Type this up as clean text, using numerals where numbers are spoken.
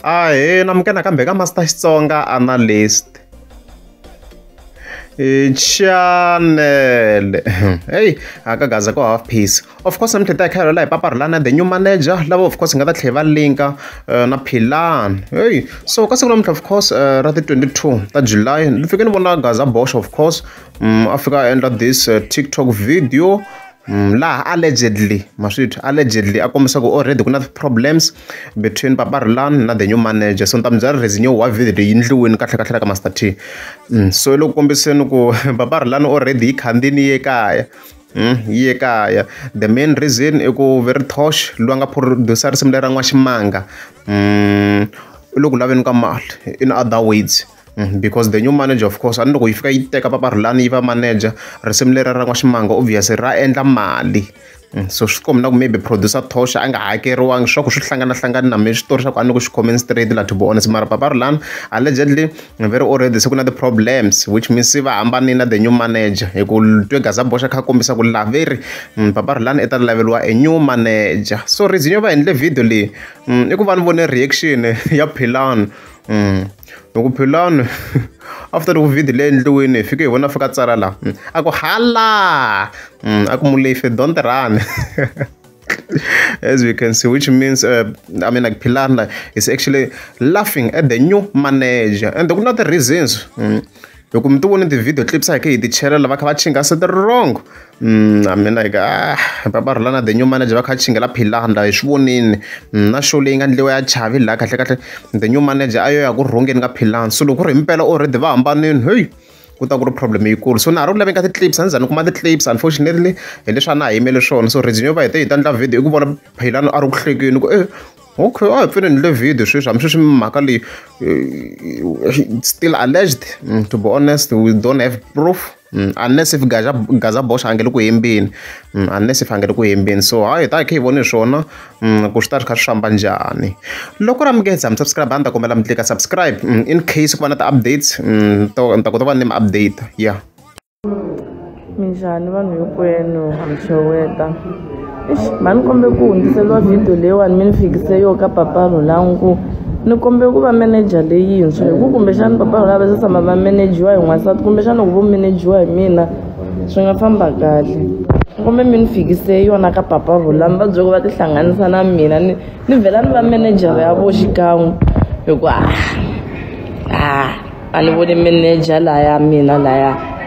Ahee namukela nakambe ka Master Xitsonga Analyst channel. Hey, aka Gaza ko half piece. Of course namuntlha hi ta hi kha hi Papa Rhulani the new manager lava of course hi nga ta tlhela va linka na Philani. Hey, so ka siku namuntlha of course ra ti 22 ta July ni fike ni vona Gaza Bosch of course a fika a endla this TikTok video laha allegedly maswithu allegedly a kombisa ku already ku na problems between Papa Rhulani na the new manager. So ni ta mi byela reason yo why video leyi endliwini kahle kahle ka Master T. So hi loko kombiseni ku Papa Rhulani already yi khandziyini yi ye kaya. Yi ye kaya. The main reason i ku very Tosh loyi a nga producer risimu leri ra N'waximanga i le ku laveni ka mali in other words. Because the new manager of course a ni loko yi fika yi teka Papa Rhulani yi va manager risimu leri ra N'waximanga obviously ra endla mali. So swi komba na ku maybe producer Tosh a nga hakeriwangi swa ku swi hlanganahlangani na mehe xitori xa ku a ni ku xi khomeni straight la to be honest. Mara Papa Rhulani allegedly very already se ku na ti-problems which means se va hambanile na the new manager hi ku twe Gaza Bosch a kha a kombisa ku la veri Papa Rhulani i ta laveliwa a new manager. So reason yo va endle video leyi i ku va ni vone reaction ya Philani. Loko Philani after loko video leyi endliwini hi fike hi vona fika tsala la a ku hala a ku Molefe don't run. As we can see, which means I mean like Philani is actually laughing at the new manager and ku na the reasons. Loko mi ti vone ti-video clips a hi khe hi ti chela lava kha va chinga se wrong. I mean like Papa Rhulani the new manager va kha chingela Philani la hi swi vonini na show leyi nga endliwa ya Chavi laha kahle kahle the new manager a yo ya ku rhungeni ka Philani. So loko ku ri himpela already va hambanini hey ku ta ku ri problem yikulu. So na ha ri ku laveni ka ti-clips a ni za ni kuma ti-clips unfortunately hi leswi a na ha yimele swona. So reason yo va hi te hi ta endla video i ku vona Philani a ri ku hlekeni ku okay a hi pfuni ni le video sweswi hambi sweswi mhaka leyi still alleged. To be honest we don't have proof unless if Gaza Bosch a nge le ku hembeni unless if a nge le ku hembeni. So hayi hi ta hi kha hi vone swona ku swi ta ri kha swi famba njhani. Loko ra mukeza mi subscribe a ni ta kombela mi tlika subscribe in case ku va na ti-updates ni ta kota ku va ni mi update. Yeah. Minjhani vanhu hinkwenu ha mi xeweta. Eish mhani kombe ku hundziseriwa video leyiwani mi ni fikise yo ka Papa Rhulani ku ni kombe ku va manager leyintshwa hi ku kumbexani Papa Rhulani va se tshama va managiwa hi n'wansati kumbexana loko vo managiwa hi mina swi nga famba kahle. Ni kombe mi ni fikise yona ka Papa Rhulani va byela ku va tihlanganisa na mina ni vhela ni va manager ya vo xikan'we hi ku a ni voni manager laya mina laya.